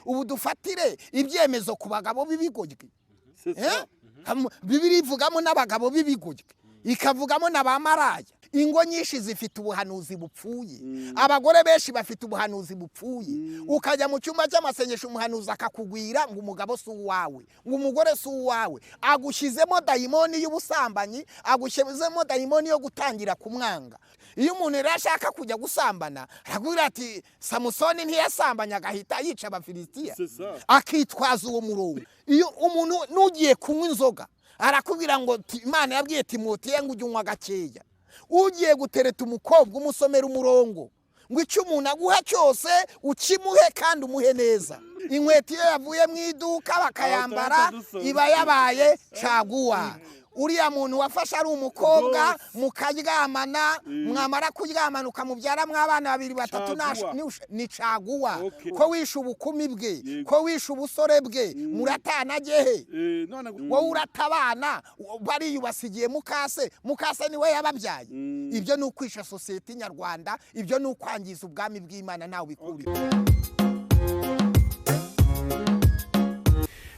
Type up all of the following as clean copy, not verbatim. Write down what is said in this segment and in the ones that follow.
Ubu dufatire ibyemezo ku bagabo b'ibigoryi. Bibiliya ivugamo n'abagabo b'ibigoryi, ikavugamo na ba maraya. Ingo nyinshi zifite ubuhanuzi bupfuye, abagore benshi bafite ubuhanuzi bupfuye. Ukajya mu cyumba cy'amasengesho, umuhanuzi akakugwira ngo umugabo si uwawe, ngo umugore si uwawe. Agushyizemo dayimoni y'ubusambanyi, agushyizemo dayimoni yo gutangira kumwanga. Iyo umuntu rero ashaka kujya gusambana, arakubwira ati Samusoni ntiyasambanye agahita yica Abafilisitiya? Akitwaza uwo murongo. Iyo umuntu n'ugiye kunywa inzoga, arakubwira ngo Imana yabwiye Timoteyo ngo ujye unywa gakeya. Ugiye gutereta umukobwa, umusomera umurongo ngo icyo umuntu aguha cyose ukimuhe kandi umuhe neza. Inkweto iyo yavuye mu iduka bakayambara, iba yabaye caguwa. Uriya muntu wafashe ari umukobwa, mukaryamana, mwamara kuryamana ukamubyaramo abana babiri, batatu, ni caguwa. Ko wishe ubukumi bwe, ko wishe ubusore bwe, muratana gehe? Wowe uratabana bariyubasigiye mukase, mukase niwe yababyaye. Ibyo ni ukwisha sosiyete nyarwanda, ibyo ni ukwangiza ubwami bw'Imana, nawe bikurira.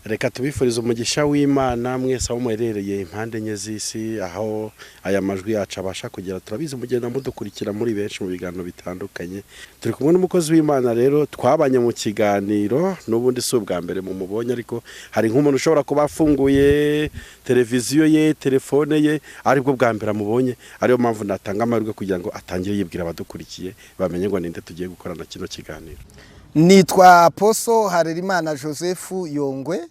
Reka tubifurize umugisha w'Imana mwese aho muherereye impande enye z'isi, aho aya majwi yacu abasha kugera. Turabizi mugenda mudukurikira muri benshi mu biganiro bitandukanye. Turi kumwe n'umukozi w'Imana rero twabanye mu kiganiro, n'ubundi si ubwa mbere mumubonye, ariko hari nk'umuntu ushobora kuba afunguye televiziyo ye, telefone ye, aribwo bwa mbere amubonye. Ariyo mpamvu natanga amahirwe kugira ngo atangire yibwira abadukurikiye, bamenye ngo ninde tugiye gukorana kino kiganiro. Nitwa Poso Harerimana Joseph Yongwe.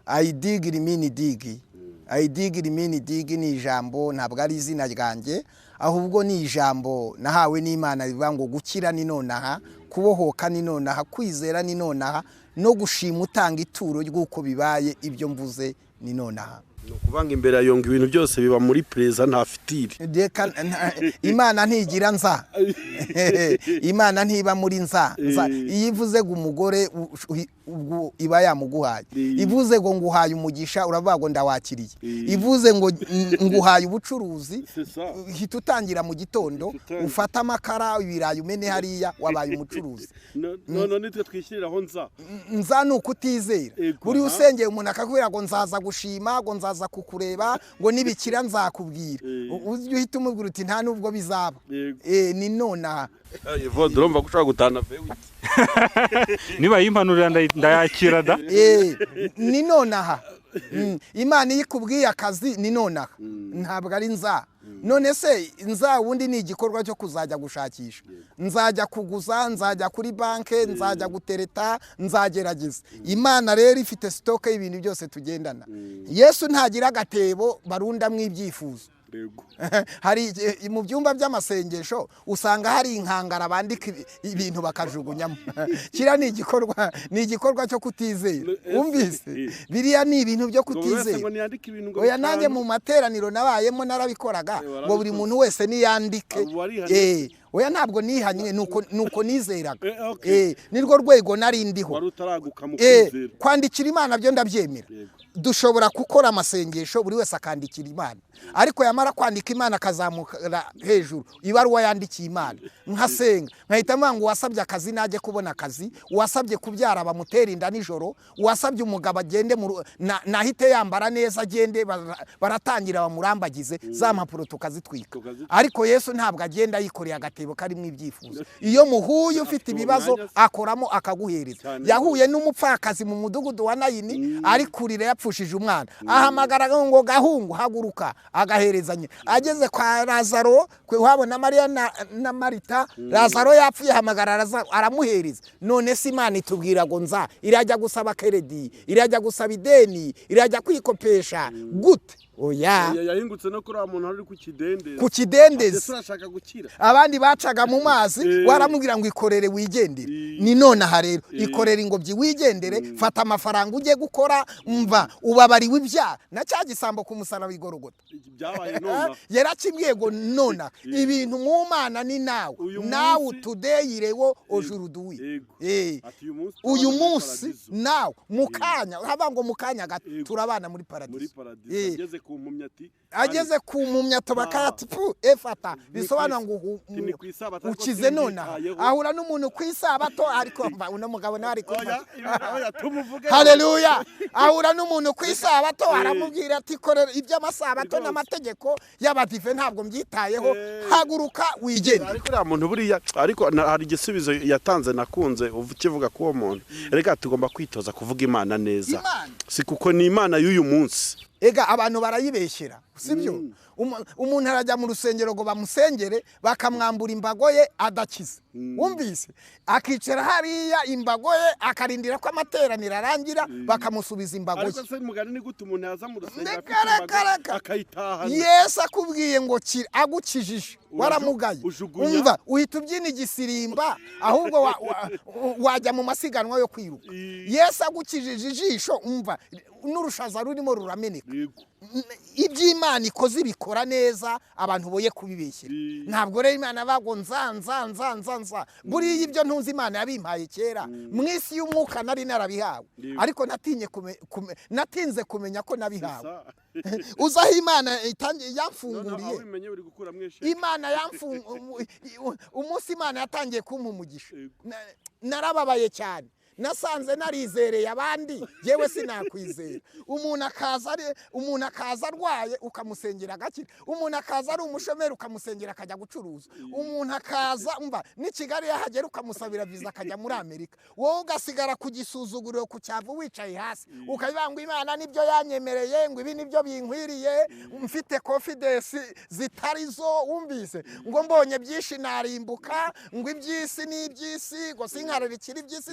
Ayidigi rimini digi, ayidigi rimini digi ni ijambo, ntabwo ari izina ryanjye, ahubwo ni ijambo nahawe n'Imana rivuga ngo gukira ni nonaha, kubohoka ni nonaha, kwizera ni nonaha, no gushima utanga ituro ry'uko bibaye ibyo mvuze ni nonaha. Ni ukuvanga imbere ya Yongwe ibintu byose biba muri perezida, nta fitiri. Imana ntigira nza, Imana ntiba muri nza. Iyo ivuze ngo umugore iba yamuguhaye, ivuze ngo nguhaye umugisha uravuga ngo ndawakiriye, ivuze ngo nguhaye ubucuruzi hita utangira mu gitondo ufata amakara, ibirayi umene hariya, wabaye umucuruzi. None nitwe twishyiriraho nza. Nza ni ukutizera. Buri usengeye umuntu akakubwira ngo nzaza gushima, ngo nzaza kukureba, ngo nibikira nzakubwira, ujye uhita umubwira uti nta nubwo bizaba, ni nonaha. Urumva ko ushobora gutana vewiti. Niba yimpanurira ndayakira da. Ni nonaha. Imana iyo ikubwiye akazi ni nonaha, ntabwo ari nza. None se nza ubundi ni igikorwa cyo kuzajya gushakisha, nzajya kuguza, nzajya kuri banke, nzajya gutereta, nzagerageza. Imana rero ifite sitoke y'ibintu byose tugendana. Yesu ntagira agatebo barundamo ibyifuzo. Hari mu byumba by'amasengesho usanga hari inkangara bandika ibintu bakajugunyamo. Kiriya ni igikorwa, ni igikorwa cyo kutizera. Wumvise? Biriya ni ibintu byo kutizera. Oya, nanjye mu materaniro nabayemo narabikoraga, ngo buri muntu wese niyandike. Oya, ntabwo nihanye, nuko nizeraga. Nirwo rwego nari ndiho. Kwandikira Imana byo ndabyemera. Dushobora gukora amasengesho buri wese akandikira Imana, ariko yamara kwandika Imana akazamuka hejuru ibaruwa yandikiye Imana, nkasenga nkahita mvuga ngo uwasabye akazi najye kubona akazi, uwasabye kubyara bamutera inda nijoro, uwasabye umugabo agende nahite yambara neza agende, baratangira bamurambagize, za mpapuro tukazitwika. Ariko Yesu ntabwo agenda yikoreye agatebo karimo ibyifuzo. Iyo muhuye ufite ibibazo akoramo akaguhereza. Yahuye n'umupfakazi mu mudugudu wa Nayini ari kurira yapfushije umwana, ahamagara ngo gahungu haguruka, agaherezanye. Ageze kwa Lazaro wabona Mariya na Marita, Lazaro yapfuye, ahamagara Lazaro aramuhereza. None se Imana itubwira ngo nza, irajya gusaba keredi, irajya gusaba ideni, irajya kwikopesha gute? Oya, yahingutse no kuri muntu ari ku kidendezi, ku kidendezi urashaka gukira. Abandi bacaga mu mazi waramubwira ngo ikorere wigendere. Ni nonaha rero ikorere ingobyi wigendere, fata amafaranga ujye gukora, mva ubabariwe ibyaha na cya gisambo ku musaraba igorogota. Byabaye nona. Yarakibwiye ngo nona ibintu mu Mana ni nawe, nawe tudeyirewo ojuruduwi. Uyu munsi nawe mukanya haba ngo mukanya gato turabana muri paradiso. ku mpumyi ati Ageze ku mpumyi bakayati pu efata, bisobanura ngo ukize nonaha. Ahura n'umuntu ku isabato, ariko uno mugabo nawe ari kumva. Haleluya. Ahura n'umuntu ku isabato aramubwira ati korera iby'amasabato n'amategeko y'abadive ntabwo mbyitayeho, haguruka wigende. Ariko uriya muntu buriya, ariko hari igisubizo yatanze nakunze ukivuga k'uwo muntu. Reka tugomba kwitoza kuvuga Imana neza, si kuko ni Imana y'uyu munsi. Ega abantu barayibeshyera, sibyo? Umuntu arajya mu rusengero ngo bamusengere, bakamwambura imbago ye adakize. Wumvise? Akicara hariya imbago ye akarindira ko amateraniro arangira bakamusubiza imbago ye. Ariko se mugani ni gute umuntu yaza mu rusengero afite akayitahana? Yesu akubwiye ngo agukijije waramugaye, umva uhita ubyina igisirimba, ahubwo wajya mu masiganwa yo kwiruka. Yesu agukijije ijisho, umva n'urushaza rurimo rurameneka. Iby'Imana ikoze ibikora neza, abantu boye kubibeshyera. Ntabwo rero Imana bago nza nza nza nza nza. Buriya ibyo ntunze Imana yabimpaye kera, mu isi y'umwuka nari narabihawe, ariko natinze kumenya ko nabihawe. Uzaho Imana yamfunguriye, Imana umunsi Imana yatangiye kumpa umugisha, narababaye cyane. Nasanze narizereye abandi, yewe sinakwizera. Umuntu akaza arwaye ukamusengera agakira, umuntu akaza ari umushomeri ukamusengera akajya gucuruza, umuntu akaza umva ni Kigali yahagera ukamusabira visa akajya muri Amerika, wowe ugasigara ku gisuzuguriro ku cyavu wicaye hasi ukabivuga ngo Imana nibyo yanyemereye, ngo ibi nibyo binkwiriye, mfite confidence zitari zo. Wumvise ngo mbonye byinshi narimbuka, ngo iby'isi n'iby'isi, ngo sinkararikira iby'isi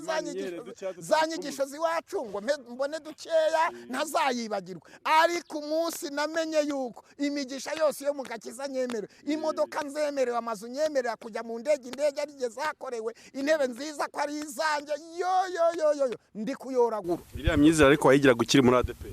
zanyigisho ziwacu, ngo mbone dukeya ntazayibagirwa. Ariko umunsi namenye yuko imigisha yose yo mu gakiza nyemerewe, imodoka nzemerewe, amazu nyemerewe, kujya mu ndege, indege ari zakorewe, intebe nziza ko ari izanjye, yo yo yo yo ndi kuyoragura. Iriya myizera ariko wayigira gukiri muri ADP.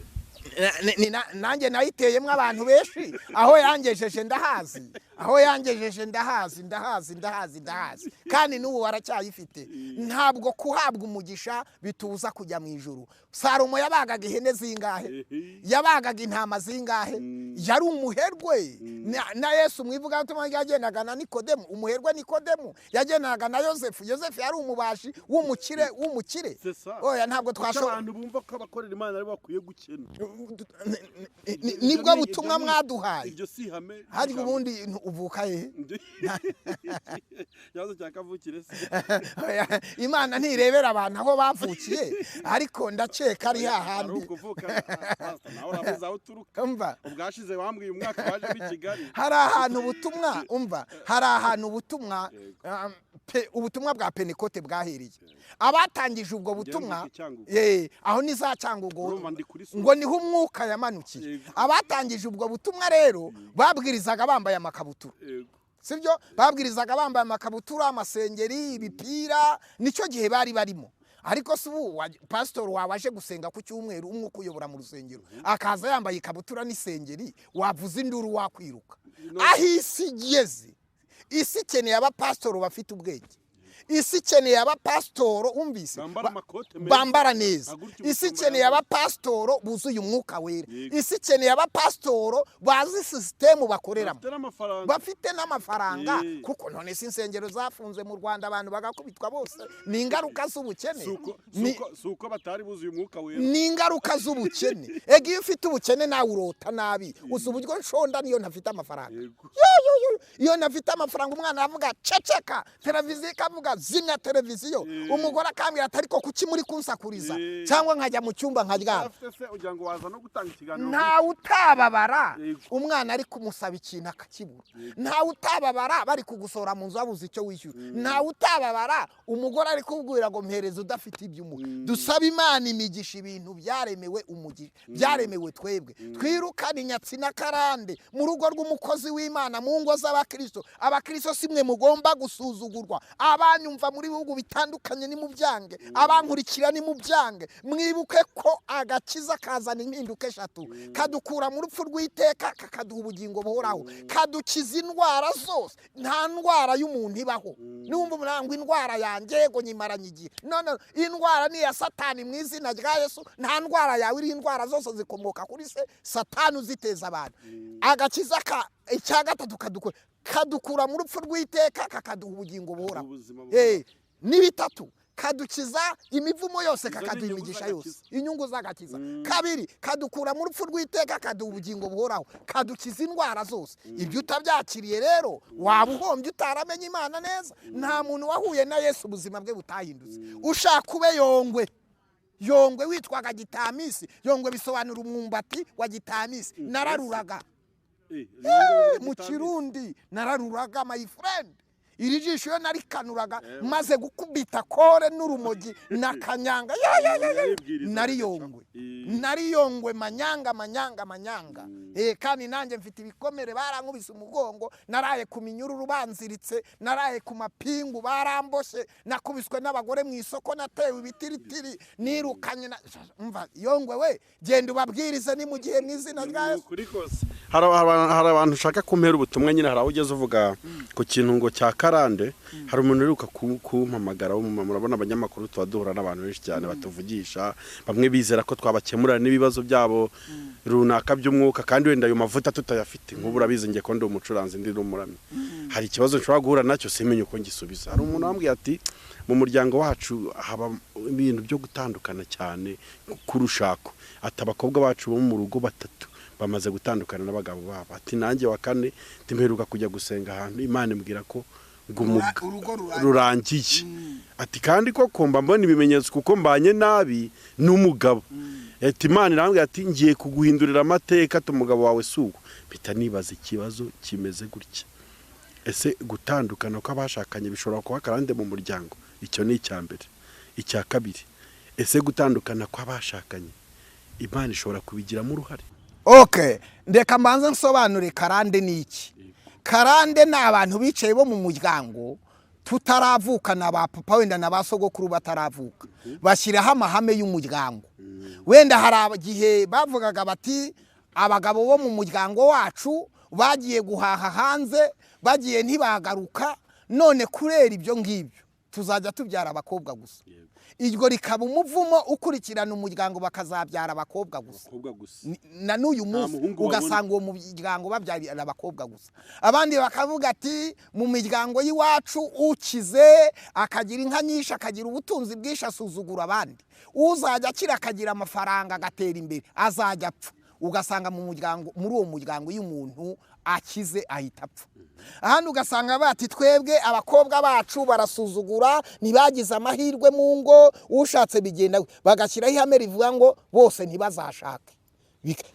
Nanjye nayiteyemo abantu benshi, aho yangejeje ndahazi, aho yangejeje ndahazi, ndahazi, ndahazi, ndahazi, kandi n'ubu waracyayifite. Ntabwo kuhabwa umugisha bituza kujya mu ijuru. Salomo yabagaga ihene zingahe? Yabagaga intama zingahe? Yari umuherwe. Na Yesu mwivuga ubutumwa yagendaga na Nikodemu, umuherwe Nikodemu yagendaga na Yosefu. Yosefu yari umubashi w'umukire, w'umukire. Oya ntabwo twashobora. Abantu bumva ko abakorera Imana ari bakwiye gukena. Nibwo butumwa mwaduhaye. Hari ubundi uvuka he? Yazo cyakavukire se. Imana ntirebera abantu aho bavukiye, ariko ndakeka ari hahandi. Ari ukuvuka pastor nawe urabuza aho uturuka. Umva ubwashize wambwiye umwaka waje muri Kigali. Hari ahantu ubutumwa, umva hari ahantu ubutumwa ubutumwa bwa Pentecote bwahereye. Abatangije ubwo butumwa aho ni za Cyangugu, ngo niho umwuka yamanukiye. Abatangije ubwo butumwa rero babwirizaga bambaye amakabutura, sibyo? Babwirizaga bambaye amakabutura, amasengeri, ibipira, nicyo gihe bari barimo. Ariko si ubu pastor wawe aje gusenga ku cyumweru, umwuka uyobora mu rusengero akaza yambaye ikabutura n'isengeri, wavuza induru wakwiruka. Aho isi igeze, isi ikeneye abapasitoro bafite ubwenge, isi ikeneye abapasitoro umvise bambara neza, isi ikeneye abapasitoro buzuye umwuka wera, isi ikeneye abapasitoro bazi sisitemu bakoreramo, bafite n'amafaranga. Kuko none si insengero zafunzwe mu Rwanda abantu bagakubitwa bose, ni ingaruka z'ubukene. Suko batari buzuye umwuka wera, ni ingaruka z'ubukene. Ega iyo ufite ubukene nawe urota nabi. Uzi uburyo nshonda niyo ntafite amafaranga. Iyo ntafite amafaranga umwana aravuga ceceka, televiziyo ikavuga zimya televiziyo, umugore akambwira ati ariko kuki muri kunsakuriza, cyangwa nkajya mu cyumba nkaryama. Ntawe utababara umwana ari kumusaba ikintu akakibura, ntawe utababara bari kugusora mu nzu wabuze icyo wishyura, ntawe utababara umugore ari kubwira ngo mpereze udafite iby'umuha. Dusaba Imana imigisha ibintu byaremewe umugisha, byaremewe twebwe. Twirukane inyatsi n'akarande mu rugo rw'umukozi w'Imana, mu ngo z'abakristo. Abakristo si mwe mugomba gusuzugurwa, abandi Abanyumva muri bihugu bitandukanye ni mu byange, abankurikira ni mu byange. Mwibuke ko agakiza kazana impinduka eshatu: kadukura mu rupfu rw'iteka, kakaduha ubugingo buhoraho, kadukiza indwara zose. Nta ndwara y'umuntu ibaho. Numva umuntu ngo indwara yanjye ngo nyimaranye igihe, no no, indwara ni iya Satani mu izina rya Yesu. Nta ndwara yawe iri, indwara zose zikomoka kuri se Satani uziteza abantu. Agakiza ka icya gatatu kadukura mu rupfu rw'iteka, kakaduha ubugingo buhoraho. Ubuzima buhoraho. Ni bitatu: kadukiza imivumo yose, Izo ni kakaduha inyungu imigisha z'agakiza. yose. Inyungu z'agakiza: kabiri, kadukura mu rupfu rw'iteka, kaduha ubugingo buhoraho, kadukiza indwara zose. Ibyo utabyakiriye rero waba uhombye, utaramenye Imana neza. Nta muntu wahuye na Yesu ubuzima bwe butahindutse. Ushaka ube Yongwe, Yongwe witwaga Gitamisi. Yongwe bisobanura umwumbati wa Gitamisi. Nararuraga mu Kirundi, nararuraga, my friend. Iri jisho iyo narikanuraga maze gukubita kore n'urumogi na kanyanga, ya, ya, ya, ya. Yaribwiriza. Nariyongwe, nariyongwe, manyanga, manyanga, manyanga. Kandi nanjye mfite ibikomere, barankubise umugongo, naraye ku minyururu banziritse, naraye ku mapingu baramboshye, nakubiswe n'abagore mu isoko, natewe ibitiritiri, nirukanye na mva. Yongwe we, genda ubabwirize, ni mu gihe, mu izina rya Yesu. Kuri kose hari abantu ushaka kumpera ubutumwa nyine. Hari aho ugeze uvuga ku kintu ngo cya karande. Hari umuntu uheruka kumpamagara w'umumama. Murabona abanyamakuru tuba duhura n'abantu benshi cyane batuvugisha, bamwe bizera ko twabakemurira n'ibibazo byabo runaka by'umwuka, kandi wenda ayo mavuta tutayafite. Nk'ubu urabizi njye ko ndi umucuranzi, ndi n'umuramyi, hari ikibazo nshobora guhura nacyo simenye uko ngisubiza. Hari umuntu wambwiye ati: "Mu muryango wacu haba ibintu byo gutandukana cyane k'urushako." Ati: "Abakobwa bacu bo mu rugo batatu bamaze gutandukana n'abagabo babo." Ati: "Nanjye wa kane mperuka kujya gusenga ahantu, Imana imbwira ko ngo Urugo rurangiye. rurangiye." Ati: "Kandi koko mba mbona ibimenyetso kuko mbanye nabi n'umugabo." Ati: "Imana irambwira ati ngiye kuguhindurira amateka." Ati: "Umugabo wawe si uwo." Mpita nibaza ikibazo kimeze gutya: ese gutandukana kw'abashakanye bishobora kuba akarande mu muryango? Icyo ni icya mbere. Icya kabiri, ese gutandukana kw'abashakanye Imana ishobora kubigiramo uruhare? Okay, ndeka mbanze nsobanure karande ni iki. Karande ni abantu bicaye bo mu muryango tutaravuka, na ba papa wenda na ba sogokuru bataravuka, bashyiraho amahame y'umuryango. Wenda hari igihe bavugaga bati: "Abagabo bo mu muryango wacu bagiye guhaha hanze, bagiye ntibagaruka, none kurera ibyo ngibyo tuzajya tubyara abakobwa gusa." Iryo rikaba umuvumo ukurikirana umuryango, bakazabyara abakobwa gusa. Abakobwa gusa. Na n'uyu munsi muhungu babona. Ugasanga uwo muryango babyarira abakobwa gusa. Abandi bakavuga ati: "Mu miryango y'iwacu ukize akagira inka nyinshi, akagira ubutunzi bwinshi, asuzugura abandi. Uzajya akira akagira amafaranga agatera imbere azajya apfa." Ugasanga mu muryango, muri uwo muryango, iyo umuntu akize ahita apfa. Ahandi ugasanga bati: "Twebwe abakobwa bacu barasuzugura, ntibagize amahirwe mu ngo, ushatse bigenda." Bagashyiraho ihame rivuga ngo bose ntibazashake.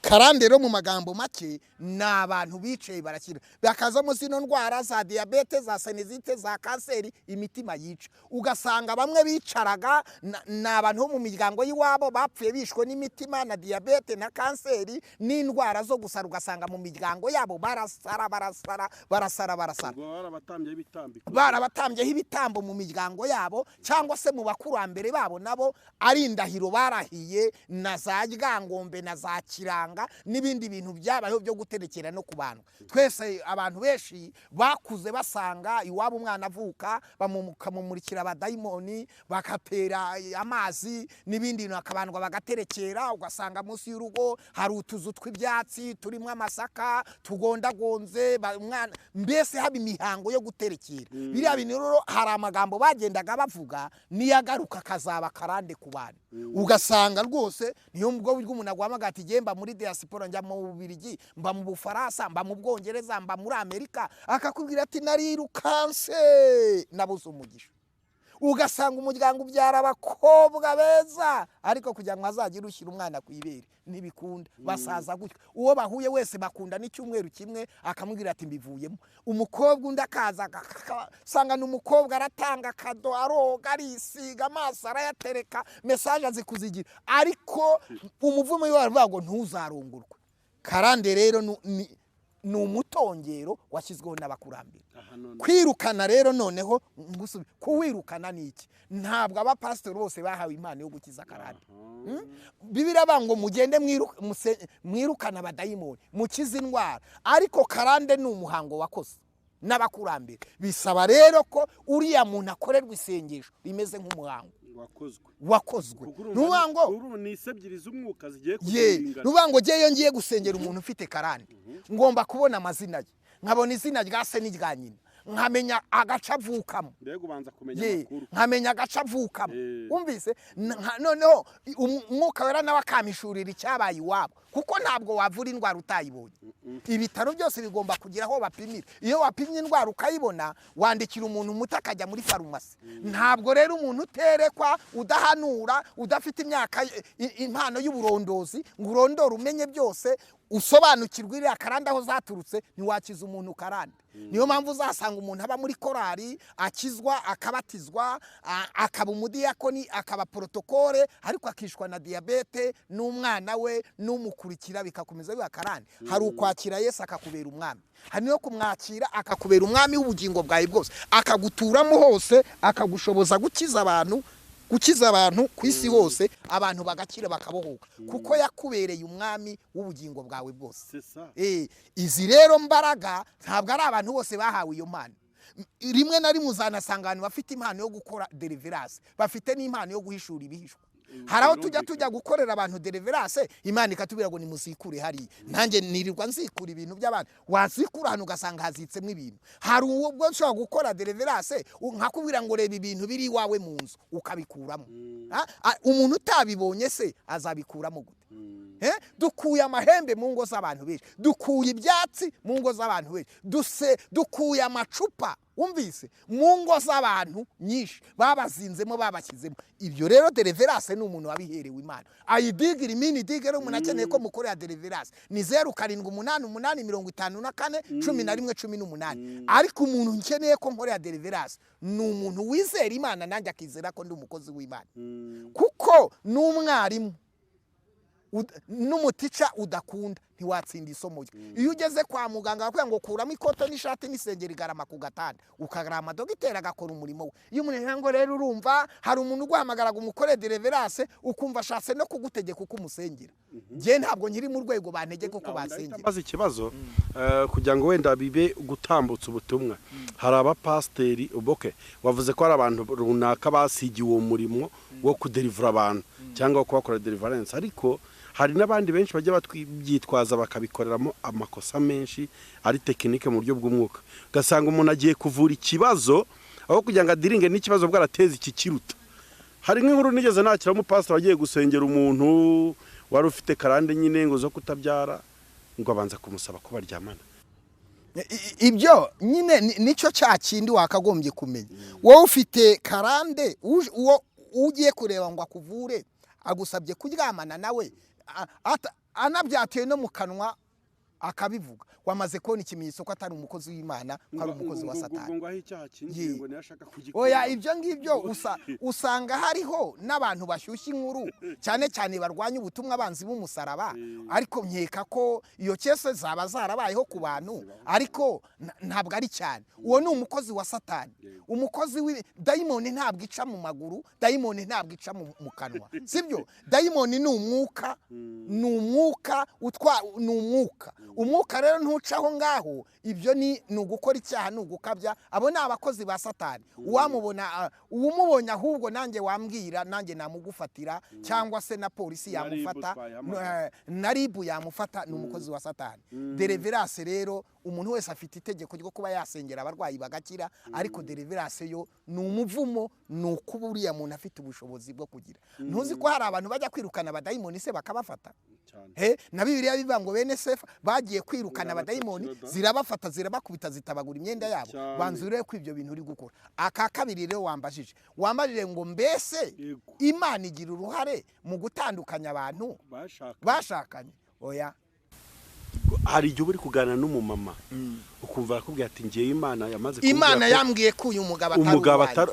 Karande rero mu magambo make ni abantu bicaye barakira, bakazamo zino ndwara za diyabete, za sinusite, za kanseri, imitima yica. Ugasanga bamwe bicaraga ni abantu bo mu miryango y'iwabo bapfuye bishwe n'imitima na diyabete na kanseri n'indwara zo gusara. Ugasanga mu miryango yabo barasara, barasara, barasara, barasara. Ubwo barabatambyeho ibitambiko. Barabatambyeho ibitambo mu miryango yabo, cyangwa se mu bakurambere babo, nabo ari indahiro barahiye na za Ryangombe na za Kiranga n'ibindi bintu byabayeho byo guterekera no ku bantu. Twese abantu benshi bakuze basanga iwabo umwana avuka bakamumurikira abadayimoni, bakatera amazi n'ibindi bintu, bakabandwa, bagaterekera. Ugasanga munsi y'urugo hari utuzu tw'ibyatsi turimo amasaka tugondagonze, umwana mbese haba imihango yo guterekera. Biriya bintu rero hari amagambo bagendaga bavuga, niyagaruka akazaba karande ku bantu. Ugasanga rwose niyo bwo buryo umuntu aguhamagara ati: "Mba muri diaspora, njya mu Bubiligi, mba mu Bufaransa, mba mu Bwongereza, mba muri Amerika," akakubwira ati: "Narirukanse nabuze umugisha." Ugasanga umuryango ubyara abakobwa beza, ariko kugira ngo hazagire ushyira umwana ku ibere ntibikunda, basaza gutyo. Uwo bahuye wese bakunda n'icyumweru kimwe, akamubwira ati: "Mbivuyemo." Umukobwa undi akaza, usanga ni umukobwa aratanga akado, aroga, arisiga, amaso arayatereka, message azi kuzigira, ariko umuvumo we baravuga ngo ntuzarongorwe. Karande rero ni Ni umutongero washyizweho n'abakurambere. Kwirukana rero noneho kuwirukana ni iki? Ntabwo abapasitori bose bahawe impano yo gukiza karande. Bibiliya ngo mugende mwirukana abadayimoni, mukize indwara, ariko karande ni umuhango wakoze n'abakurambere. Bisaba rero ko uriya muntu akorerwa isengesho rimeze nk'umuhango wakozwe. Nuvuga ngo ngeyo ngiye gusengera umuntu ufite karande, ngomba kubona amazina ye, nkabona izina rya se n'irya nyina, nkamenya agace avukamo, nkamenya agace avukamo. Wumvise? Noneho umwuka wera nawe akamishurira icyabaye iwabo, kuko ntabwo wavura indwara utayibonye. Ibitaro byose bigomba kugira aho bapimira. Iyo wapimye indwara ukayibona, wandikira umuntu umuti akajya muri farumasi. Ntabwo rero umuntu uterekwa, udahanura, udafite imyaka impano y'uburondozi ngo urondore umenye byose, usobanukirwe iriya karande aho zaturutse, ntiwakiza umuntu karande. Niyo mpamvu uzasanga umuntu aba muri korari akizwa, akabatizwa, akaba umudiyakoni, akaba protokole, ariko akishwa na diyabete n'umwana we n'umukurikira, bikakomeza biba karande. Hari ukwakira Yesu akakubera umwami, hari no kumwakira akakubera umwami w'ubugingo bwawe bwose, akaguturamo hose, akagushoboza gukiza abantu, gukiza abantu ku isi hose, abantu bagakira bakabohoka, kuko yakubereye umwami w'ubugingo bwawe bwose. Izi rero mbaraga ntabwo ari abantu bose bahawe iyo mpano. Rimwe na rimwe uzanasanga abantu bafite impano yo gukora deliverance, bafite n'impano yo guhishura ibihishwe. Hari aho tujya gukorera abantu deliverance, Imana ikatubwira ngo nimuzikure hariya. Nanjye nirirwa nzikura ibintu by'abantu, wazikura hano ugasanga hazitsemo ibintu. Hari ubwo nshobora gukora deliverance nkakubwira ngo reba ibintu biri iwawe mu nzu, ukabikuramo. Umuntu utabibonye se azabikuramo gute? Dukuye amahembe mu ngo z'abantu benshi, dukuye ibyatsi mu ngo z'abantu benshi, dukuye amacupa, wumvise, mu ngo z'abantu nyinshi babazinzemo, babashyizemo. Ibyo rero deliverance ni umuntu wabiherewe Imana. Ayidigira imini digere umuntu akeneye ko mukorera deliverance ni 0 7 8 8 54 11 18. Ariko umuntu nkeneye ko nkorera deliverance ni umuntu wizera Imana, nanjye akizera ko ndi umukozi w'Imana, kuko n'umwarimu n'umutica udakunda ntiwatsinda isomo rye. Iyo ugeze kwa muganga bakubwira ngo kuramo ikoto n'ishati n'isengeri igarama ku gatanda, ukagarama dogiteri agakora umurimo we. Iyo umuntu ngo rero urumva hari umuntu uguhamagara ngo umukore deliverance, ukumva ashatse no kugutegeka uko umusengera. Nge ntabwo nkiri mu rwego bantegeka uko basengera. Mbaza ikibazo kugira ngo wenda bibe gutambutsa ubutumwa. Hari abapasteri uboke wavuze ko hari abantu runaka basigiwe uwo murimo wo kudelivera abantu cyangwa kubakora deliverance, ariko hari n'abandi benshi bajya batwibyitwaza bakabikoreramo amakosa menshi ari tekinike mu buryo bw'umwuka. Ugasanga umuntu agiye kuvura ikibazo aho kugira ngo adiringe n'ikibazo bwarateza iki kiruta. Hari nk'inkuru nigeze nakira umupastor wagiye gusengera umuntu wari ufite karande nyine ngo zo kutabyara, ngo abanza kumusaba ko baryamana. Ibyo nyine nicyo cya kindi wakagombye kumenya. Wowe ufite karande, uwo ugiye kureba ngo akuvure agusabye kuryamana nawe, anabyatuye no mu kanwa akabivuga, wamaze kubona ikimenyetso ko atari umukozi w'Imana, ko ari umukozi wa Satani. Oya, ibyo ngibyo usanga hariho n'abantu bashyushya inkuru, cyane cyane barwanya ubutumwa abanzi b'umusaraba. Ariko nkeka ko iyo cyese zaba zarabayeho ku bantu, ariko ntabwo ari cyane. Uwo ni umukozi wa Satani. Umukozi wa dayimoni ntabwo ica mu maguru, dayimoni ntabwo ica mu kanwa, sibyo? Dayimoni ni umwuka, ni umwuka utwa, ni umwuka. Umwuka rero ntucaho ngaho. Ibyo ni ugukora icyaha, ni ugukabya. Abo ni abakozi ba Satani. Uwamubona, uwumubonye ahubwo nanjye wambwira, nanjye namugufatira, cyangwa se na polisi yamufata, na ribu yamufata, ni umukozi wa Satani. Deliverance rero umuntu wese afite itegeko ryo kuba yasengera abarwayi bagakira, ariko deliverance yo ni umuvumo, ni ukuba uriya muntu afite ubushobozi bwo kugira. Ntuzi ko hari abantu bajya kwirukana abadayimoni se bakabafata? Na Bibiliya bivuga ngo bene Sefa bagiye kwirukana abadayimoni, zirabafata zirabakubita zitabagura imyenda yabo. Banzure ko ibyo bintu uri gukora. Aka kabiri rero wambajije ngo mbese Imana igira uruhare mu gutandukanya abantu bashakanye? Oya. Hari igihe uri kuganira n'umumama ukumva arakubwira ati ngiye Imana yamaze kumbwira, Imana yambwiye ko uyu mugabo atari,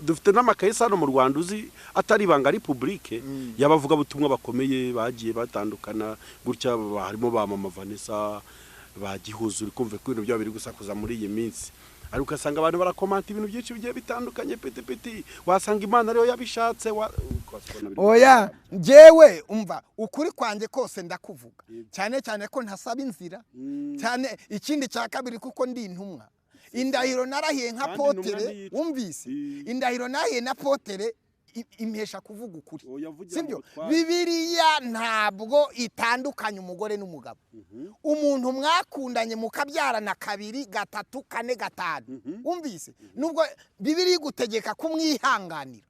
dufite n'amakayisa hano mu Rwanda uzi atari ibanga ari publique y'abavuga butumwa bakomeye bagiye batandukana gutya, harimo ba mama Vanessa, Ba Gihuza, uri kumva ko ibintu byabo biri gusakuza muri iyi minsi, ariko ugasanga abantu barakomanta ibintu byinshi bigiye bitandukanye, piti piti, wasanga Imana ariyo yabishatse ukabona Oya, njyewe umva, ukuri kwanjye kose ndakuvuga, cyane cyane ko ntasaba inzira cyane. Ikindi cya kabiri, kuko ndi intumwa, indahiro narahiye nka Kandi intumwa potere ntiyica. Wumvise? Indahiro narahiye na potere impesha kuvuga ukuri. Oya, vugira Sibyo? mu butware. Bibiliya ntabwo itandukanya umugore n'umugabo. Umuntu mwakundanye mukabyarana kabiri, gatatu, kane, gatanu, wumvise, nubwo Bibiliya igutegeka kumwihanganira,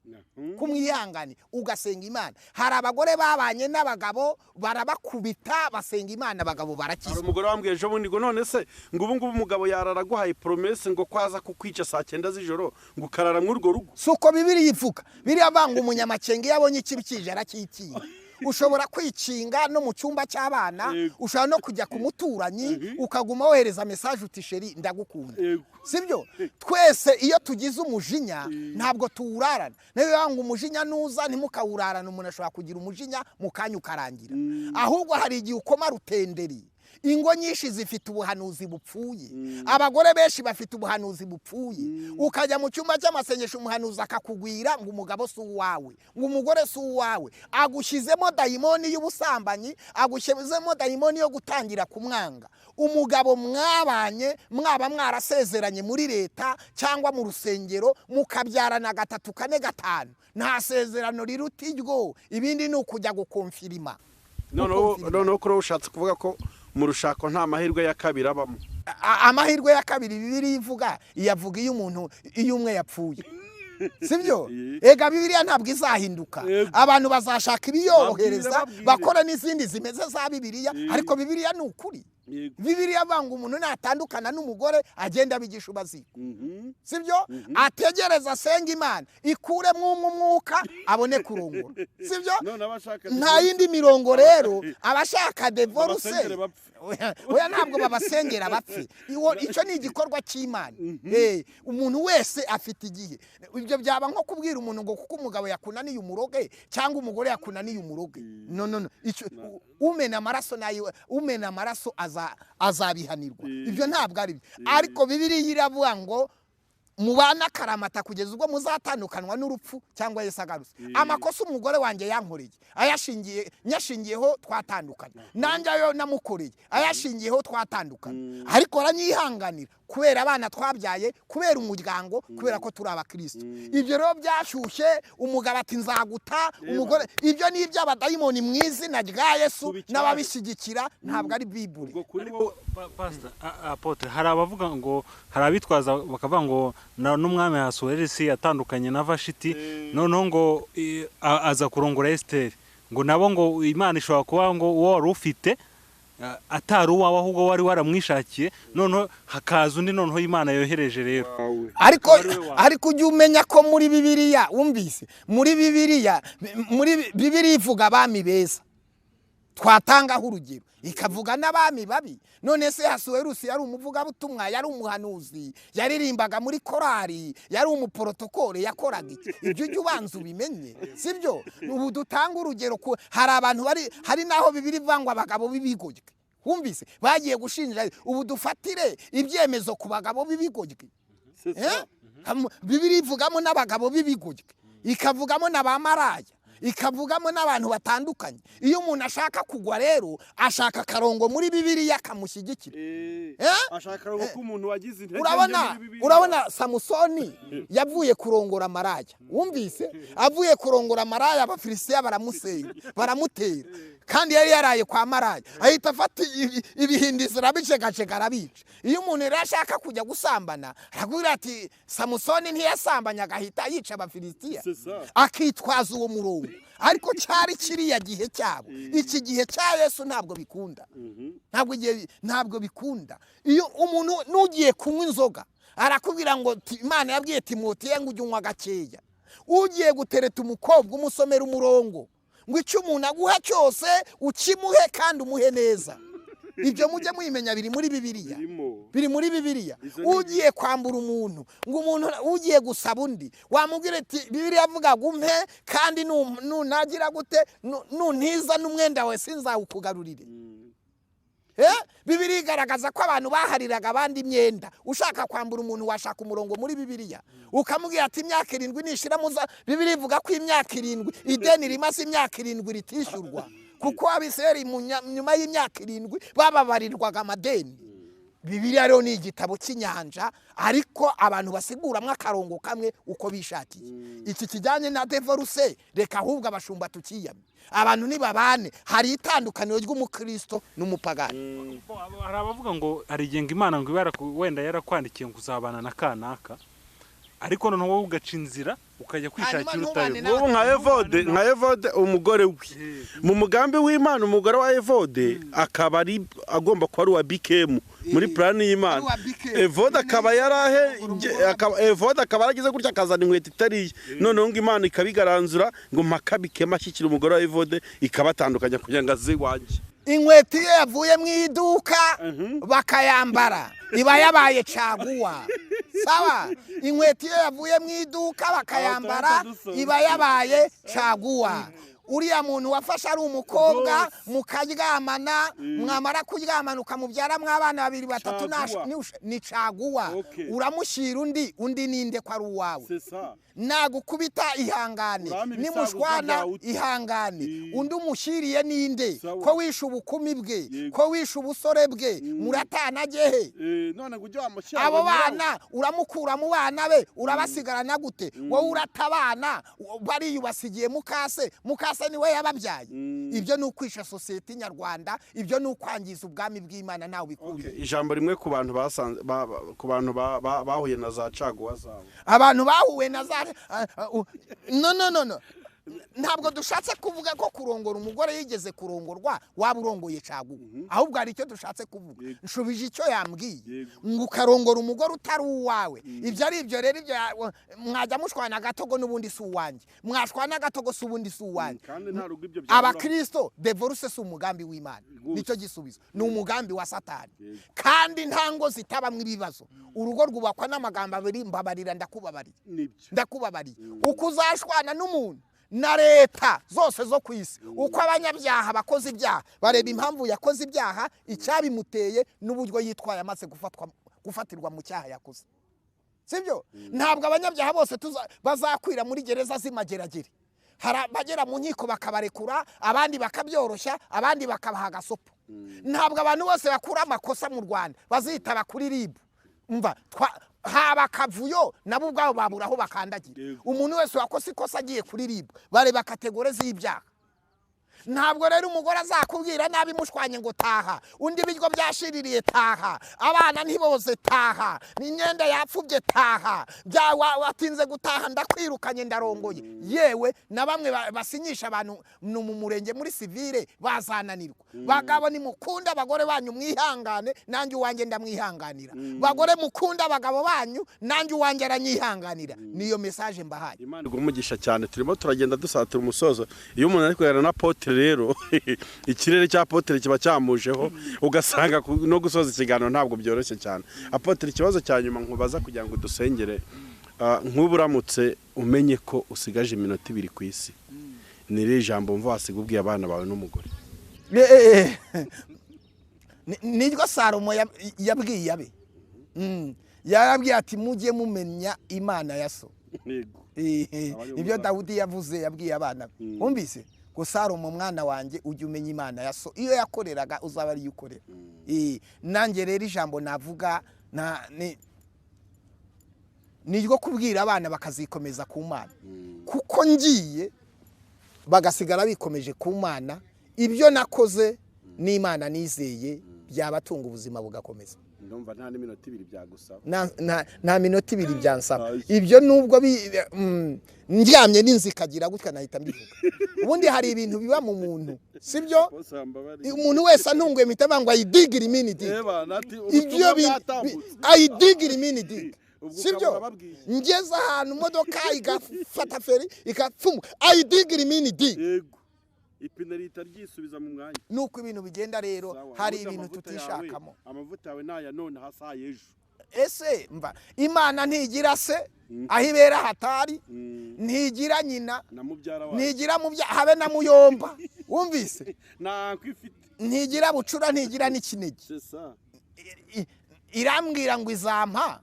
kumwihanganira ugasenga Imana. Hari abagore babanye n'abagabo barabakubita, basenga Imana, abagabo Hari barakizwa. umugore wambwiye ejo bundi ngo none se ngo ubu ngubu umugabo yarara aguhaye promesse ngo ko aza kukwica saa 9 z'ijoro, ngo ukarara muri urwo rugo? Si uko Bibiliya ivuga. Biriya banga umunyamakenga iyo abonye ikibi kije arakikinga. Ushobora kwikinga no mu cyumba cy'abana, ushobora no kujya ku muturanyi, ukaguma wohereza message uti: "Chéri, ndagukunda." Sibyo? Twese iyo tugize umujinya ntabwo tuwurarana. Niyo ngo umujinya nuza ntimukawurarane. Umuntu ashobora kugira umujinya mu kanya ukarangira. Ahubwo hari igihe ukoma rutenderi. Ingo nyinshi zifite ubuhanuzi bupfuye, abagore benshi bafite ubuhanuzi bupfuye. Ukajya mu cyumba cy'amasengesho, umuhanuzi akakugwira ngo umugabo si uwawe, ngo umugore si uwawe. Agushyizemo dayimoni y'ubusambanyi, agushyizemo dayimoni yo gutangira kumwanga. Umugabo mwabanye, mwaba mwarasezeranye muri leta cyangwa mu rusengero, mukabyarana gatatu, kane, gatanu, nta sezerano riruta iryo. Ibindi ni ukujya gukonfirima. Noneho kuri wowe ushatse kuvuga ko mu rushako nta mahirwe ya kabiri abamo? Amahirwe ya kabiri Bibiliya ivuga, iyavuga iyo umuntu, iyo umwe yapfuye, sibyo? Ega Bibiliya ntabwo izahinduka. Abantu bazashaka ibiyorohereza, Babwire, babwire. bakora n'izindi zimeze za Bibiliya, ariko Bibiliya ni ukuri. Bibiliya avuga ngo umuntu natandukana n'umugore agenda abigisha ubaziko, sibyo? Ategereza, asenga Imana ikuremo umwe umwuka, abone kurongora, sibyo? None abashaka Nta yindi mirongo rero. Abashaka divorce, Babasengere bapfe. Oya, oya, ntabwo babasengera bapfe. Icyo ni igikorwa cy'Imana. Umuntu wese afite igihe. Ibyo byaba nko kubwira umuntu ngo kuko umugabo yakunaniye umuroge, cyangwa umugore yakunaniye umuroge. No, no, no. Icyo umena amaraso nayo, umena amaraso azabihanirwa. Ibyo ntabwo ari byo. Ariko Bibiliya iravuga ngo mubane akaramata kugeza ubwo muzatandukanwa n'urupfu cyangwa Yesu agarutse. Amakosa umugore wanjye yankoreye, ayashingiye nyashingiyeho twatandukana. Nanjye ayo namukoreye ayashingiyeho twatandukana. Ariko aranyihanganira kubera abana twabyaye, kubera umuryango, kubera ko turi abakristo. Ibyo rero byashyushye, umugabo ati: "Nzaguta", umugore, ibyo ni iby'abadayimoni mu izina rya Yesu Kubicyaha. n'ababishyigikira, ntabwo ari Biburi. Ubwo kuri wowe Pastor, Apotre, hari abavuga ngo, hari abitwaza bakavuga ngo n'umwami Ahasuwerisi yatandukanye na Vashiti, noneho ngo aza kurongora Esiteri, ngo nabo ngo Imana ishobora kuba ngo uwo wari ufite atari uwawe, ahubwo wari waramwishakiye, noneho hakaza undi, noneho Imana yohereje rero. Ariko Akaba ari we wawe. Ariko ujye umenya ko muri Bibiliya, wumvise, muri Bibiliya ivuga abami beza twatangaho urugero, ikavuga n'abami babi. None se Hasuwerusi yari umuvugabutumwa, yari umuhanuzi, yaririmbaga muri korari, yari umuporotokole, yakoraga iki? Ibyo ujye ubanza ubimenye, sibyo? Ubu dutanga urugero ku hari abantu bari, hari n'aho Bibiliya ivuga ngo abagabo b'ibigoryi, wumvise, bagiye gushinja. Ubu dufatire ibyemezo ku bagabo b'ibigoryi? Eh? Bibiliya ivugamo n'abagabo b'ibigoryi, ikavugamo na ba maraya, ikavugamo n'abantu batandukanye. Iyo umuntu ashaka kugwa rero, ashaka akarongo muri Bibiliya kamushyigikira. Eh? Ashaka akarongo k'umuntu wagize intege nke Urabona, muri Bibiliya. urabona Samusoni yavuye kurongora maraya, wumvise, avuye kurongora maraya, Abafilisitiya baramusenya, baramutera, kandi yari yaraye kwa maraya, ahita afata ibihindizo arabicegacega, arabica. Iyo umuntu rero ashaka kujya gusambana, arakubwira ati: "Samusoni ntiyasambanye agahita yica Abafilisitiya?" C'est ça. Akitwaza uwo murongo. Ariko cyari kiriya gihe cyabo. Iki gihe cya Yesu ntabwo bikunda, ntabwo igihe ntabwo bikunda. Iyo umuntu n'ugiye kunywa inzoga arakubwira ngo Imana yabwiye Timoteyo ngo ujye unywa gakeya. Ugiye gutereta umukobwa, umusomera umurongo ngo icyo umuntu aguha cyose ukimuhe kandi umuhe neza. Ibyo mujye muyimenya, biri muri Bibiliya. Birimo. Biri muri Bibiliya. Izo ni Ugiye kwambura umuntu, ngo umuntu ugiye gusaba undi, wamubwira ati: "Bibiliya avuga ngo umpe, kandi nunagira gute, nuntiza n'umwenda wawe sinzawukugarurire." Bibiliya igaragaza ko abantu bahariraga abandi imyenda. Ushaka kwambura umuntu washaka umurongo muri Bibiliya, ukamubwira ati imyaka 7 nishira muza. Bibiliya ivuga ko imyaka 7 ideni rimaze imyaka 7 ritishyurwa, kuko Abisirayeli nyuma y'imyaka 7 bababarirwaga amadeni. Bibiliya rero ni igitabo cy'inyanja, ariko abantu basiguramwo akarongo kamwe uko bishakiye. Iki kijyanye na divorce, reka ahubwo abashumba tukiyame, abantu nibabane. Hari itandukaniro ry'umukristo n'umupagani. Hari abavuga ngo hari igihe ngo Imana ngo iba wenda yarakwandikiye ngo uzabana na kanaka, ariko noneho wowe ugaca inzira ukajya kwishakira Hanyuma utayo. ntubane Nk'ubu nka Evode umugore we mu mugambi w'Imana, umugore wa Evode akaba ari agomba kuba ari uwa Bikemu muri plan y'Imana. Ari uwa Bikemu. Evode akaba yarahe Evode akaba yaragize gutya akazana inkweto itari iye, noneho ngo Imana ikabigaranzura ngo mpaka Bikemu ashyikira umugore wa Evode, ikabatandukanya kugira ngo aze iwanjye. Inkweto iyo yavuye mu iduka bakayambara iba yabaye caguwa. Sawa, inkweto iyo yavuye mu iduka bakayambara iba yabaye caguwa. Uriya muntu wafashe ari umukobwa, mukaryamana, mwamara kuryamana ukamubyara mw'abana babiri batatu, Caguwa. ni caguwa. Uramushyira undi, undi ninde ko ari uwawe? Nagukubita ihangane, Urama ibisaguzo nimushwana byawe ute. ihangane. Undi umushyiriye ninde? Sawa. Ko wishe ubukumi bwe, ko wishe ubusore bwe, muratana gehe? None ngo ujye wamushyira Abo bana uramukura mu bana be, urabasigarana gute? Wowe urata abana bariyubasigiye mukase, mukase niwe yababyaye. Ibyo ni ukwisha sosiyete nyarwanda, ibyo ni ukwangiza ubwami bw'Imana, ntawe bikuriye. Ijambo rimwe ku bantu basanze ku bantu bahuye na za caguwa zabo. Abantu bahuye na za no no no no, ntabwo dushatse kuvuga ko kurongora umugore yigeze kurongorwa waba urongoye caguwa, ahubwo hari icyo dushatse kuvuga. Nshubije icyo yambwiye ngo ukarongora umugore utari uwawe. Ibyo ari ibyo rero, ibyo mwajya mushwana agatogo n'ubundi si uwanjye, mwashwana agatogo si ubundi si uwanjye. Kandi nta rugo ibyo byabura. Abakristo, divorce si umugambi w'Imana, nicyo gisubizo, ni umugambi wa Satani. Kandi nta ngo zitabamwo ibibazo. Urugo rwubakwa n'amagambo abiri: mbabarira, ndakubabariye. Nibyo. Ndakubabariye. Uko uzashwana n'umuntu na leta zose zo ku isi, uko abanyabyaha bakoze ibyaha bareba impamvu yakoze ibyaha, icyabimuteye n'uburyo yitwaye amaze gufatirwa mu cyaha yakoze, sibyo? Ntabwo abanyabyaha bose bazakwira muri gereza z'imageragere. Hari abagera mu nkiko bakabarekura, abandi bakabyoroshya, abandi bakabaha agasopo. Ntabwo abantu bose bakura amakosa mu Rwanda bazitaba kuri RIB. Umva, haba akavuyo, nabo ubwabo babura aho bakandagira. Umuntu wese wakoze ikosa agiye kuri RIB bareba catégorie z'ibyaha. Ntabwo rero umugore azakubwira nabi mushwanye ngo taha, undi ibiryo byashiririye taha, abana ntiboze taha, n'imyenda yapfubye taha, bya watinze gutaha ndakwirukanye ndarongoye. Yewe na bamwe basinyisha abantu mu murenge muri civil bazananirwa. Bagabo nimukunda abagore banyu mwihangane, nanjye uwanjye ndamwihanganira. Bagore mukunda abagabo banyu, nanjye uwanjye aranyihanganira. Niyo message mbahaye. Imana iguhe umugisha cyane. Turimo turagenda dusatira umusozo. Iyo umuntu ari kuganira na Apotre rero, ikirere cya Apotre kiba cyamujeho, ugasanga no gusoza ikiganiro ntabwo byoroshye cyane. Apotre, ikibazo cya nyuma nkubaza kugira ngo dusengere, nk'ubu uramutse umenye ko usigaje iminota 2 ku isi, ni irihe jambo wumva wasiga ubwiye abana bawe n'umugore? Niryo Salomo yabwiye abe. Yarabwiye ati mujye mumenya Imana ya so. Ibyo Dawudi yavuze yabwiye abana be. Wumvise ngo Salomo mwana wanjye ujye umenya Imana ya so, iyo yakoreraga uzaba ariyo ukorera. Nanjye rero ijambo navuga ni ryo kubwira abana bakazikomeza ku Mana, kuko ngiye bagasigara bikomeje ku Mana, ibyo nakoze n'Imana nizeye byabatunga ubuzima bugakomeza. Ndumva nta n'iminota 2 byagusaba. Nta minota 2 byansaba. Ibyo nubwo ndyamye n'inzu ikagira gutya nahita mbivuga. Ubundi hari ibintu biba mu muntu, sibyo? Umuntu wese antunguye mpita mvuga ngo ayidigira imini dig. Ibyo ayidigira imini dig. Sibyo? Ngeze ahantu imodoka igafata feri igapfumuka, ayidigira imini dig. Yego. Ipine rihita ryisubiza mu mwanya. Nuko ibintu bigenda rero, Sawa, hari ubundi ibintu amavuta yawe, tutishakamo. Amavuta yawe naya none hasa ejo. Ese mva, Imana ntigira se aho ibera hatari, ntigira nyina na mubyara wawe, ntigira mubya habe na muyomba. Wumvise? Nta ifite. Ntigira bucura, ntigira n'ikinege. C'est ça. Irambwira ngo izampa,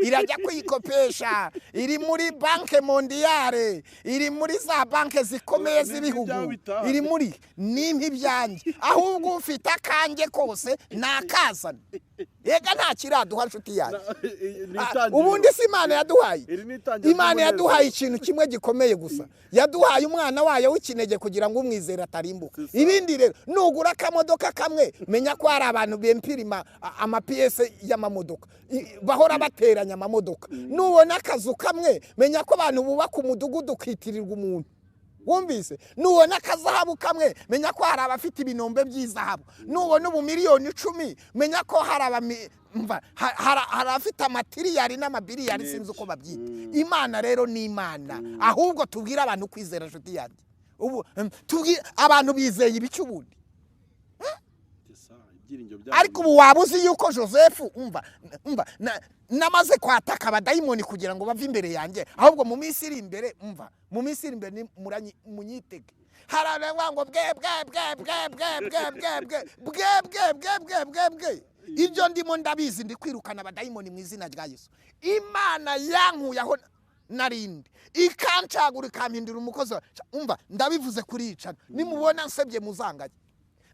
irajya kuyikopesha, iri muri Banque mondiale, iri muri za banque zikomeye Ni z'ibihugu. ibyawe bitaha. Iri muri nimpa ibyanjye, ahubwo ufite akanjye kose nakazana. Rega nta kiraduha, nshuti yanjye. Ni Ah, itangiriro. ubundi si Imana yaduhaye? Iri ni itangiriro Imana ry'umunezero. yaduhaye ikintu kimwe gikomeye gusa: yaduhaye umwana wayo w'ikinege kugira ngo umwizere atarimbuka. C'est ça. Ibindi rero, nugura akamodoka kamwe, menya ko hari abantu bempirima amapiyese y'amamodoka, bahora bateranya amamodoka. Nubona akazu kamwe, menya ko abantu bubaka umudugudu ukitirirwa umuntu wumvise. Nubona akazahabu kamwe, menya ko hari abafite ibinombe by'izahabu. Nubona ubu miliyoni 10, menya ko hari mva, hari abafite amatiriyari n'amabiriyari, sinzi uko babyita. Imana rero ni Imana. Ahubwo tubwire abantu kwizera, nshuti yanjye. Ubu tubwire abantu bizeye ibiki ubundi? C'est ça, ibyiringiro byabo. Ariko ubu waba uzi yuko Joseph, umva, umva, namaze kwataka abadayimoni kugira ngo bave imbere yanjye. Ahubwo mu minsi iri imbere, umva, mu minsi iri imbere munyitege. Hari abavuga ngo bwe bwe bwe bwe bwe bwe bwe bwe bwe bwe bwe bwe bwe bwe. Ibyo ndimo ndabizi, ndi kwirukana abadayimoni mu izina rya Yesu. Imana yankuye aho narindi, ikancagura, ikampindura umukozi umva, ndabivuze kuri yicana, nimubona nsebye muzanganye.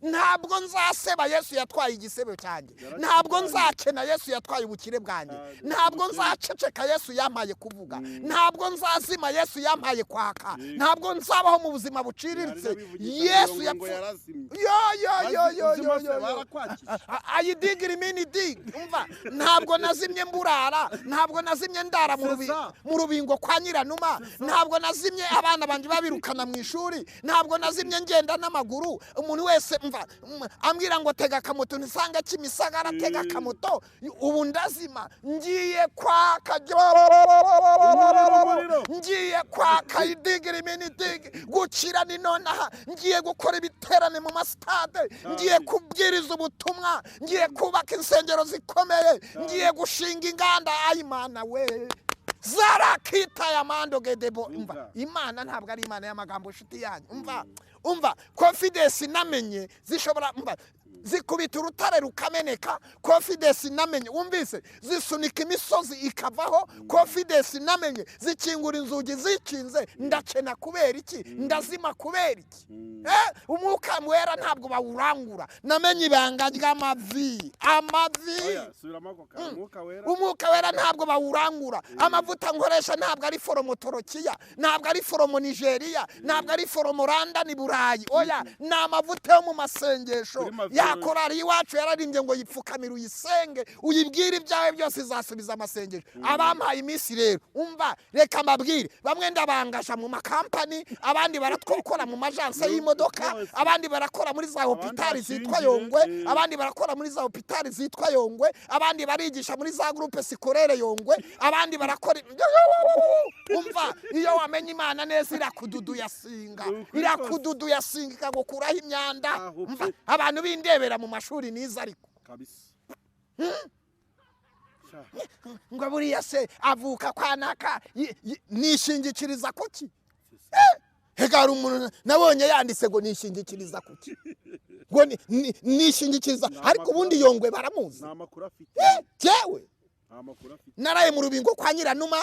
Ntabwo nzaseba, Yesu yatwaye igisebo cyanjye. Ntabwo nzakena, Yesu yatwaye ubukire bwanjye. Ntabwo nzaceceka, Yesu yampaye kuvuga. Ntabwo nzazima, Yesu yampaye kwaka. Ntabwo nzabaho mu buzima buciriritse. Yesu ngo yapfu yarazimye. Yo yo yo yo yo Uzima yo se yo. Barakwakije. Ayidigira imini dig. Umva, ntabwo nazimye mburara, ntabwo nazimye ndara C'est ça. mu rubingo kwa nyiranuma, ntabwo nazimye abana banjye babirukana mu ishuri, ntabwo nazimye ngenda n'amaguru. Umuntu wese, mva, ambwira ngo tega akamoto, ntisanga Kimisagara, tega akamoto. Ubu ndazima, ngiye kwaka. Umuriro. Ngiye kwaka idigira imini digi. Gukira ni nonaha. Ngiye gukora ibiterane mu masitade, ngiye kubwiriza ubutumwa, ngiye kubaka insengero zikomeye, ngiye gushinga inganda. Ayimana we zarakitaye amando gedebo. Umva, Umva. Imana ntabwo ari Imana y'amagambo, nshuti yanyu. Umva, umva, confidence namenye zishobora, umva, zikubita urutare rukameneka. Confidence namenye, wumvise, zisunika imisozi ikavaho. Confidence namenye zikingura inzugi zikinze. Ndakena kubera iki? Ndazima kubera iki? Umwuka wera ntabwo bawurangura. Namenye ibanga ry'amavi, amavi. Oya, subiramo ako kantu, umwuka wera. Umwuka wera ntabwo bawurangura. Amavuta nkoresha ntabwo ari from Torokiya, ntabwo ari from Nigeria, ntabwo ari from London, Burayi, oya, ni amavuta yo mu masengesho. Kuri Maviyo. Yakorari iwacu yararimbye ngo yipfukamire, uyisenge, uyibwire ibyawe byose, izasubiza amasengesho. Abampaye iminsi rero, umva, reka mbabwire: bamwe ndabangasha mu makampani, abandi barakora mu majanse y'imodoka, Rwose. abandi barakora muri za hopitali zitwa bashyingire, Yongwe, abandi barakora muri za hopitali zitwa Yongwe, abandi barigisha muri za groupe scolaire Yongwe, abandi barakora. Umva, iyo wamenye Imana neza, irakududuya singa. Ni ukuri. Irakududuya singa, ikagukuraho imyanda. Aho Umva, pe. abantu bindebera mu mashuri niza, ariko Kabisa. Sha. ngo buriya se avuka kwa naka, nishingikiriza kuki? Hega hari umuntu nabonye yanditse ngo nishingikiriza kuki, ngo nishingikiriza, ariko ubundi Yongwe baramuzi. Nta makuru afite. Jewe Nta makuru afite. naraye mu rubingo kwa nyiranuma.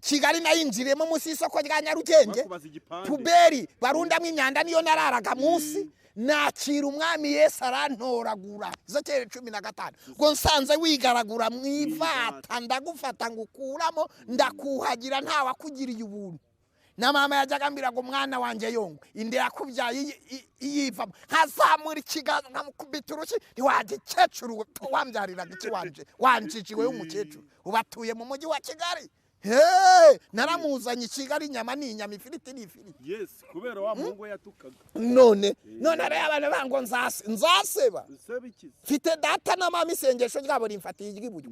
Kigali nayinjiriyemo munsi y'isoko rya Nyarugenge. Bakubaza igipande. Poubelle barundamo imyanda niyo nararaga munsi. Nakira Umwami Yesu, arantoragura. Ezekiyeli 15 ngo nsanze wigaragura mu ivata, ndagufata ngukuramo, ndakuhagira, ntawakugiriye ubuntu. Na mama yajyaga ambwira ngo mwana wanjye Yongwe, inda yakubyaye iyivamo, nkazamura ikiganza nkamukubita urushyi, ntiwagikecuru we, wambyariraga iki? Wanje wanjijiwe w'umukecuru, ubu atuye mu mujyi wa Kigali. Hey, naramuzanye i Kigali, inyama ni inyama, ifiriti ni ifiriti. Yes, kubera wa muhungu we yatukaga. None rero abana bango nzaseba? Usebe ikizi. Mfite data na mama, isengesho ryabo rimfatiye iry'iburyo.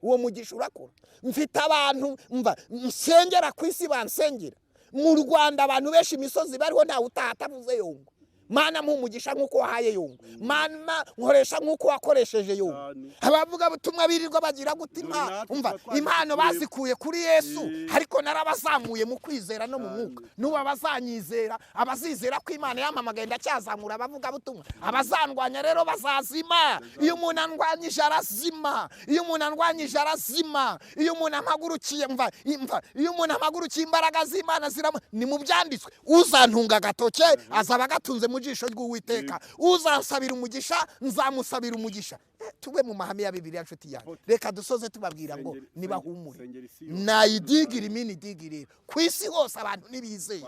Uwo mugisha urakora. Mfite abantu, mva, nsengera ku isi, bansengera mu Rwanda. Abantu benshi imisozi bariho ntawe utaha atavuze Yongwe. Mana mpumugisha nk'uko wahaye Yungu, Mana nkoresha nk'uko wakoresheje Yungu. Abavuga butumwa birirwa bagira gute umva impano bazikuye kuri Yesu, ariko narabazamuye mu kwizera no mu mwuka. Nuba abazanyizera, abazizera ko Imana yampamagaye ndacyazamura abavuga butumwa. Abazandwanya rero bazazima. Iyo umuntu andwanyije arazima, iyo umuntu andwanyije arazima, iyo umuntu ampagurukiye mva iyo umuntu ampagurukiye imbaraga z'Imana ziramo. Ni mu byanditswe, uzantunga agatoke azaba agatunze mu jisho ry'Uwiteka, uzansabira umugisha nzamusabira umugisha. Tube mu mahame ya Bibiliya nshuti yanjye. Reka dusoze tubabwira ngo nibahumure, nayidigira imini digirira ku isi hose abantu nibizeye.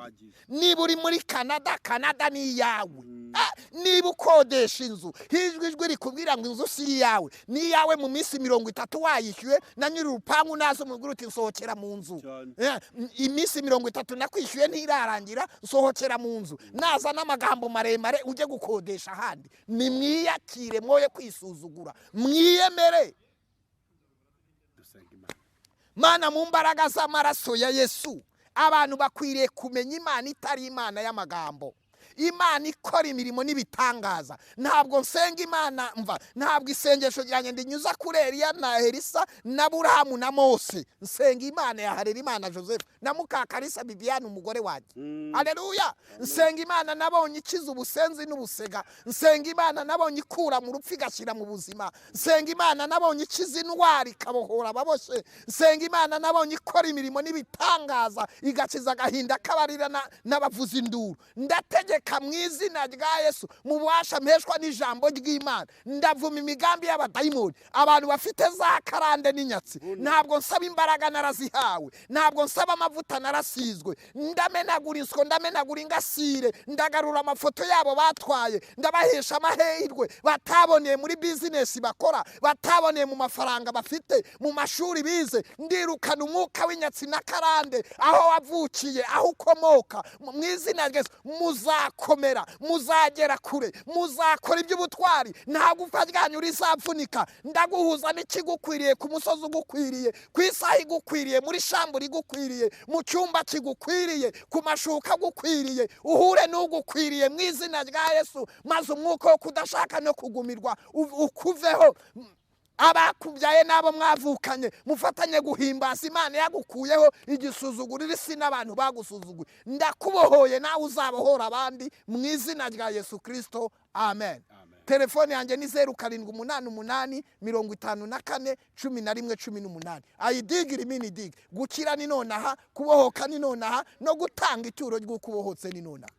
Niba uri muri Canada, Canada ni iyawe. Niba ukodesha inzu, hijwi ijwi rikubwira ngo inzu si iyawe, ni iyawe mu minsi 30 wayishyuye, na nyiri urupangu nazo mubwira uti nsohokera mu nzu. Iminsi 30 nakwishyuye ntirarangira, nsohokera mu nzu. Naza n'amagambo maremare ujye gukodesha ahandi. Nimwiyakire mwoye kwisuzugura, mwiyemere. Mana, mu mbaraga z'amaraso ya Yesu, abantu bakwiriye kumenya Imana itari Imana y'amagambo, Imana ikora imirimo n'ibitangaza. Ntabwo nsenga Imana mva, ntabwo isengesho ryanjye ndinyuza kuri Eliya na Elisa na Aburahamu na Mose. Nsenga Imana ya Harerimana Joseph na Mukakarisa Bibiane umugore wanjye. Haleluya. Nsenga Imana nabonye ikiza ubusenzi n'ubusega. Nsenga Imana nabonye ikura mu rupfu igashyira mu buzima. Nsenga Imana nabonye ikiza indwara ikabohora ababoshye. Nsenga Imana nabonye ikora imirimo n'ibitangaza, igakiza agahinda k'abarira n'abavuza induru. Ndategeka mu izina rya Yesu, mu bubasha mpeshwa n'ijambo ry'Imana, ndavuma imigambi y'abadayimoni, abantu bafite za karande n'inyatsi. Ntabwo nsaba imbaraga narazihawe, ntabwo nsaba amavuta narasizwe. Ndamenagura inswo, ndamenagura ingasire, ndagarura amafoto yabo batwaye, ndabahesha amahirwe bataboneye muri business bakora, bataboneye mu mafaranga bafite, mu mashuri bize. Ndirukana umwuka w'inyatsi na karande aho wavukiye, aho ukomoka, mu izina rya Yesu. Muzakomera, muzagera kure, muzakora iby'ubutwari, nta gupfa ryanyu rizapfunika. Ndaguhuza n'ikigukwiriye, ku musozi ugukwiriye, ku isaha igukwiriye, muri shambure igukwiriye, mu cyumba kigukwiriye, ku mashuka agukwiriye, uhure n'ugukwiriye mu izina rya Yesu. Maze umwuka wo kudashaka no kugumirwa ukuveho. Abakubyaye n'abo mwavukanye mufatanye guhimbaza Imana yagukuyeho igisuzugurira isi n'abantu bagusuzuguye. Ndakubohoye nawe uzabohora abandi mu izina rya Yesu Kristo, amen. Telefone yanjye ni 0788 54 11 18. Ayidigira imini dig. Gukira ni nonaha, kubohoka ni nonaha, no gutanga ituro ry'ukubohotse ni nonaha.